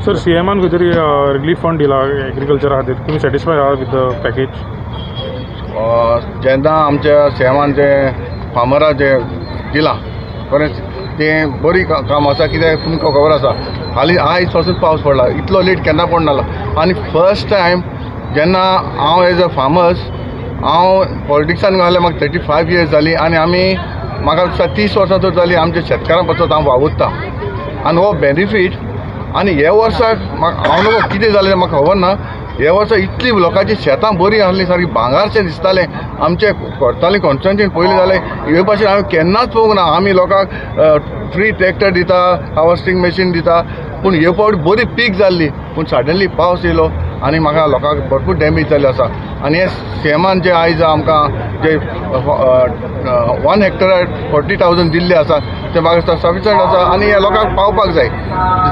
Sir, सीएमान खंय तरी relief fund दिला एग्रीकल्चरा खातीर, तुमी सॅटिस्फाय आहा विथ the package? जेन्ना आमच्या सीएमान जे फार्मरा जे दिलां खरेंच तें बरी काम आसा. कित्याक तुमकां खबर आसा, हालीं आयज पासून पावस पडला, इतलो लेट केन्ना पडनालो. आनी फर्स्ट टायम जेन्ना हांव एज अ फार्मर्स हांव पॉलिटिक्सान घालें, म्हाका 35 इयर्स जाली आनी आमी म्हाका दिसता 30 वर्सां तर जाली आमच्या शेतकारां पासत हांव वावुरता. आनी हो बेनिफीट आनी ह्या वर्साक हांव न्हू कितें जालें म्हाका खबर ना, ह्या वर्सा इतली लोकांची शेतां बरीं आसलीं, सारकी भांगारशें दिसतालें. आमचे करतालीं कॉन्स्टिट्युएन्सीन पयलीं जालें हे भाशेन हांवें केन्नाच पळोवंक ना. आमी लोकांक फ्री ट्रॅक्टर दिता, हार्वस्टींग मॅशीन दिता, पूण हे फावट बरी पीक जाल्ली, पूण सडनली पावस येयलो आनी म्हाका लोकांक भरपूर डॅमेज जाल्ली आसा. आनी हे सीएमान जे आयज आमकां जे 1 हेक्टराक 40,000 दिल्ले आसा ते म्हाका दिसता सफिशंट आसा आनी ह्या लोकांक पावपाक जाय.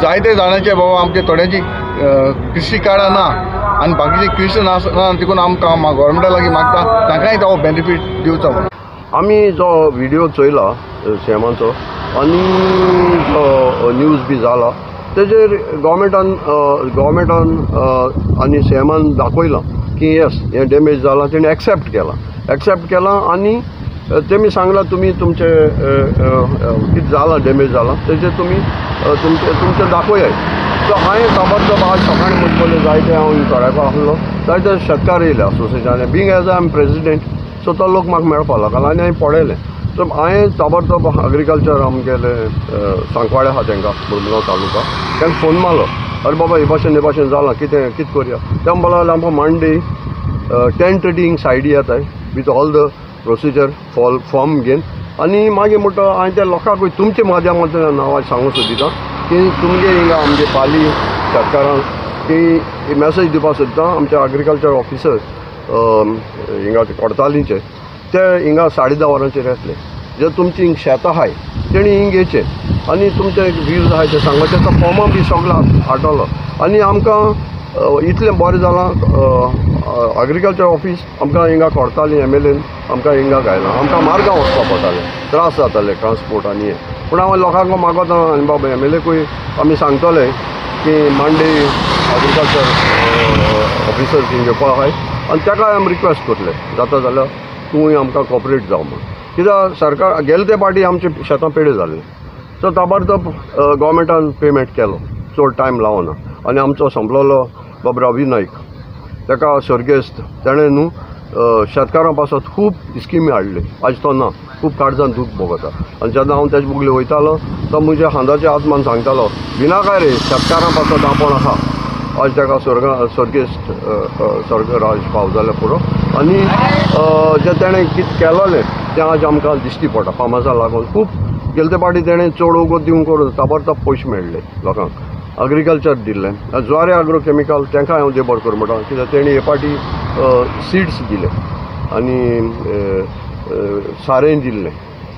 जायते जाणांचे बाबा आमचे थोड्यांची कृषी कार्डां ना आनी बाकीची कृषी ना, देखून आमकां गोवोरमेंटा लागीं मागता तांकांय तो बेनिफीट दिवचो म्हणून. आमी जो व्हिडियो चोयला सीएमाचो आनी जो न्यूज बी जाला तेजेर गोवोरमेंटान आनी सीएमान दाखयलां की येस हें डॅमेज जालां, तेणें एक्सेप्ट केलां आनी तेमी सांगलां तुमी तुमचे कितें जालां डॅमेज जालां तेजेर तुमी तुमचें दाखयात. सो हांवें ताबडतोब आज सकाळीं म्हणपले जायते हांव थोड्याको आसलो, जायते शेतकार येयले असोसिएशनान, being as I am president, so तो लोक म्हाका मेळपाक लागलो आनी हांवें पळयलें. सो हांवें ताबडतोब एग्रीकल्चर आमगेले सांकवाळे आहा तेंकां मुरमुगांव तालुका, तांकां फोन मारलो, अरे बाबा हे भाशेन हे भाशेन जालां, कितें कितें करया. ते म्हणपाक लागले आमकां मंडे 10:30 हिंग सायडी येताय with all the procedure form घेवन. आनी मागीर म्हणटा हांवें त्या लोकांकूय तुमच्या माध्यमांतल्यान हांव सांगूंक सोदिता की तुमगे हिंगा आमगे पाली शेतकारांक की मॅसेज दिवपाक सोदता. आमचे एग्रीकल्चर ऑफिसर हिंगा कोडतालींचे ते हिंगा 10:30 वरांचेर येतले. जे तुमची हिंग शेतां आहाय तेणी हिंग येचें आनी तुमचे व्यूज आहाय ते सांगपाचें. तो फॉर्मां बी सगळो हाडटलो आनी आमकां इतलें बरें जालां. एग्रीकल्चर ऑफीस आमकां हिंगा कोडताली एम एल एन आमकां हिंगा गायलां, आमकां मार्गां वचपाक पडटालें, त्रास जाताले ट्रान्सपोर्ट आनी हें. पूण हांव लोकांक मागता आनी बाबा एम एल एकूय आमी सांगतले की मांडे एग्रीकल्चर ऑफिसर्स हिंग घेवपाक आहाय आनी ताका आमी रिक्वेस्ट करतले जाता जाल्यार तूंय आमकां कॉपरेट जाव म्हूण. कित्याक सरकार गेले ते पाटी आमचे शेतां पेडे जाल्लीं, सो ताबडतोब गोवोरमेंटान पेमेंट केलो, चड टायम लावना. आनी आमचो संपलोलो बाब रवी नायक ताका सर्गेस्त, तेणें न्हू शेतकारां पासत खूब स्किमी हाडली, आयज तो ना, खूब काळजान दूख भोगता. आनी जेन्ना हांव तेजे बगले वयतालो तो म्हज्या खांदाच्या आत्मान सांगतालो विनाका रे शेतकारां पासत आपूण आहा. आयज ताका सर्गेस्त स्वर्गराज पाव जाल्यार पुरो. आनी जें तेणें कितें केलोलें तें आज आमकां दिश्टी पडटा. फार्मासा लागून खूब गेले ते पाटी तेणें चड वगत दिवंक करून ताबडतोब पयशे मेळ्ळे लोकांक, एग्रीकल्चर दिल्लें. ज्वारे आग्रो केमिकल तांकां हांव देबर कर म्हणटा कित्याक तेणी हे पाटी सिड्स दिले आनी सारें दिल्लें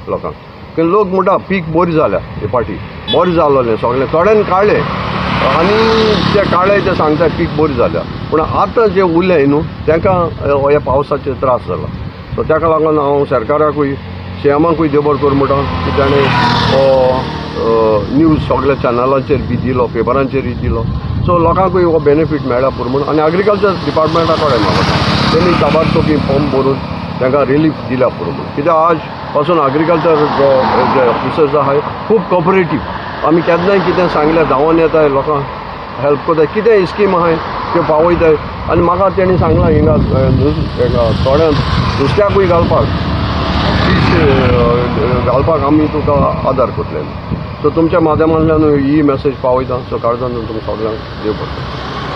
लोकांक. लोक म्हणटा पीक बरी जाल्या हे पाटी, बरें जालोलें सगळें, थोड्यान काडलें आनी ते काडले ते सांगता पीक बरी जाल्या, पूण आतां जे उरलें न्हू तांकां ह्या पावसाचे त्रास जाला. सो ताका लागून हांव सरकाराकूय सीएमाकूय देबर कर म्हणटा की ताणें हो न्यूज सगळ्या चॅनलांचेर बी दिलो, पेपरांचेरूय दिलो, सो लोकांकूय हो बेनिफीट मेळ्ळा पुरो म्हूण. आनी एग्रीकल्चर डिपार्टमेंटा कडेन मागता तेणी ताबडतोब फॉर्म भरून तांकां रिलीफ दिल्या पुरो म्हूण. कित्याक आज पासून एग्रीकल्चर जो जे ऑफिसर्स आहाय खूब कॉपरेटीव, आमी केन्नाय कितें सांगल्यार धांवोन येताय, लोकांक हेल्प करताय, कितें स्कीम आहाय त्यो पावयताय. आनी म्हाका तेणी सांगलां हिंगा थोड्या नुस्त्याकूय घालपाक फीश घालपाक आमी तुका आदार करतले. सो तुमच्या माध्यमांतल्यान ही मॅसेज पावयता. सो काळजान तुमकां सगळ्यांक देव बरें.